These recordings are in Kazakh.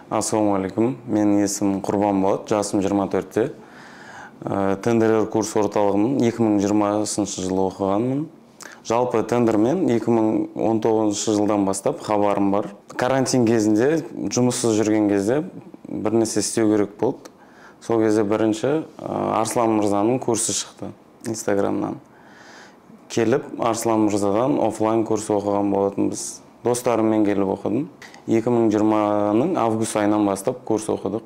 Ассалаумағалейкум, менің есімім Құрбан болады, жасым 24-те. Тендерлер курс орталығының 2020 жылы оқығанмын. Жалпы тендермен 2019 жылдан бастап хабарым бар. Карантин кезінде, жұмыссыз жүрген кезде бір нәрсе істеу керек болды. Сол кезде бірінші Арслан мырзаның курсы шықты Инстаграмнан. Келіп Арслан мырзадан офлайн курс оқыған болатынбыз. Достарыммен келіп оқыдым. 2020-ның август айынан бастап курс оқыдық.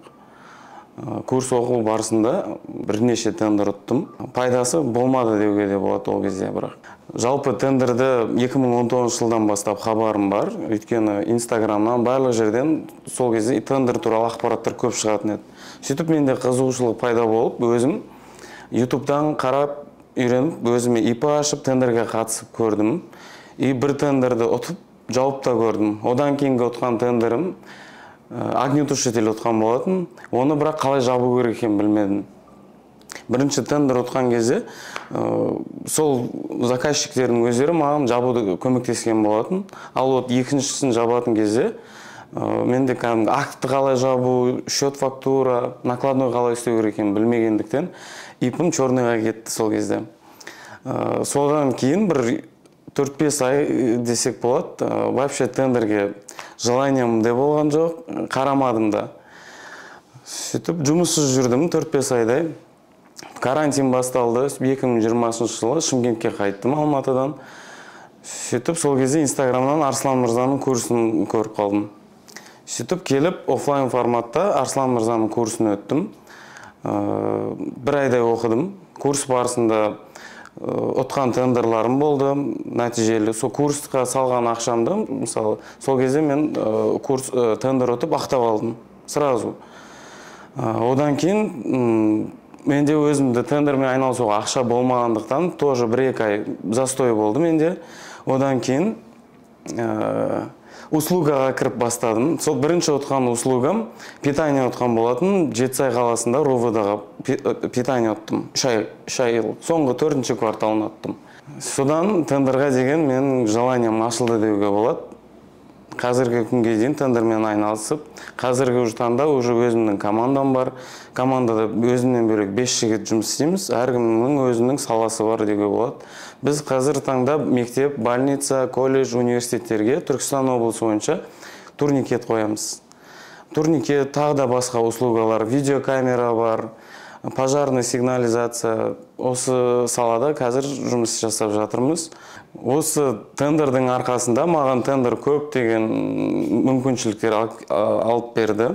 Курс оқу барысында бірнеше тендер ұттым. Пайдасы болмады деуге де болады ол кезде бірақ. Жалпы тендерді 2019 жылдан бастап хабарым бар. Өйткені Инстаграмнан барлық жерден сол кезде тендер туралы ақпараттар көп шығатын еді. Сөйтіп менде қызығушылық пайда болып, өзім Ютубтан қарап үйреніп, өзіме ИП ашып тендерге қатысып көрдім. И бір тендерді ұтып жауып та көрдім. Одан кейінгі ұтқан тендерім огнетушитель ұтқан болатын. Оны бірақ қалай жабу керек екенін білмедім. Бірінші тендер ұтқан кезде сол заказчиктердің өздері маған жабуды көмектескен болатын. Ал вот екіншісін жабатын кезде менде кәдімгі актті қалай жабу, счет фактура, накладной қалай істеу керек екенін білмегендіктен ИП-ім черныйға кетті сол кезде. Содан кейін бір 4-5 ай десек болады, вообще тендерге желанием де болған жоқ, қарамадым да. Сөйтіп жұмыссыз жүрдім 4-5 айдай. Карантин басталды, 2020 жылы Шымкентке қайттым Алматыдан. Сөйтіп сол кезде Инстаграмнан Арслан мырзаның курсын көріп қалдым. Сөйтіп келіп офлайн форматта Арслан мырзаның курсын өттім. Бір айдай оқыдым. Курс барысында ұтқан тендерларым болды, нәтижелі. Сол курсқа салған ақшамды, мысалы, сол кезде мен курс тендер ұтып ақтап алдым сразу. Одан кейін менде өзімді тендермен айналысуға ақша болмағандықтан тоже 1-2 ай застой болды менде. Одан кейін услугаға кіріп бастадым. Сол бірінші ұтқан услугам питание ұтқан болатын. Жетісай қаласында РОВД-ға питание ұттым. 3 ай, соңғы 4-ші кварталын ұттым. Содан тендерға деген менің желанием ашылды деуге болады. Қазіргі күнге дейін тендермен айналысып, қазіргі уже таңда уже өзімнің командам бар. Командада өзімнен бөлек 5 жігіт жұмыс істейміз. Әркімнің өзінің саласы бар деуге болады. Біз қазір таңда мектеп, больница, колледж, университеттерге Түркістан облысы бойынша турникет қоямыз. Турникет, тағы да басқа услугалар, видеокамера бар, пожарный сигнализация. Осы салада қазір жұмыс жасап жатырмыз. Осы тендердің арқасында маған тендер көптеген мүмкіншіліктер алып берді.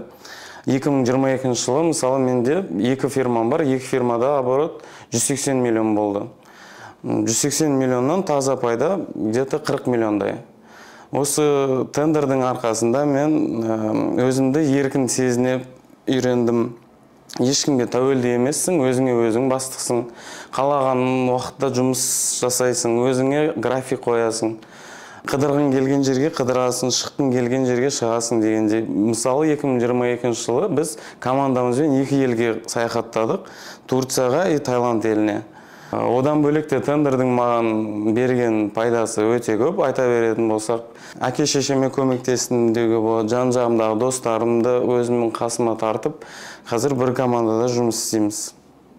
2022 жылы мысалы менде 2 фирмам бар, 2 фирмада оборот 180 миллион болды. 180 миллионнан таза пайда где-то 40 миллиондай. Осы тендердің арқасында мен өзімді еркін сезіне үйрендім. Ешкімге тәуелді емессің, өзіңе өзің бастықсың. Қалаған уақытта жұмыс жасайсың, өзіңе график қоясың. Қыдырғың келген жерге қыдырасың, шыққың келген жерге шығасың дегендей. Мысалы, 2022 жылы біз командамызбен 2 елге саяхаттадық, Турцияға и Таиланд еліне. Одан бөлек те тендердің маған берген пайдасы өте көп, айта беретін болсақ, әке шешеме көмектестім деуге болады, жан жағымдағы достарымды өзімнің қасыма тартып, қазір бір командада жұмыс істейміз.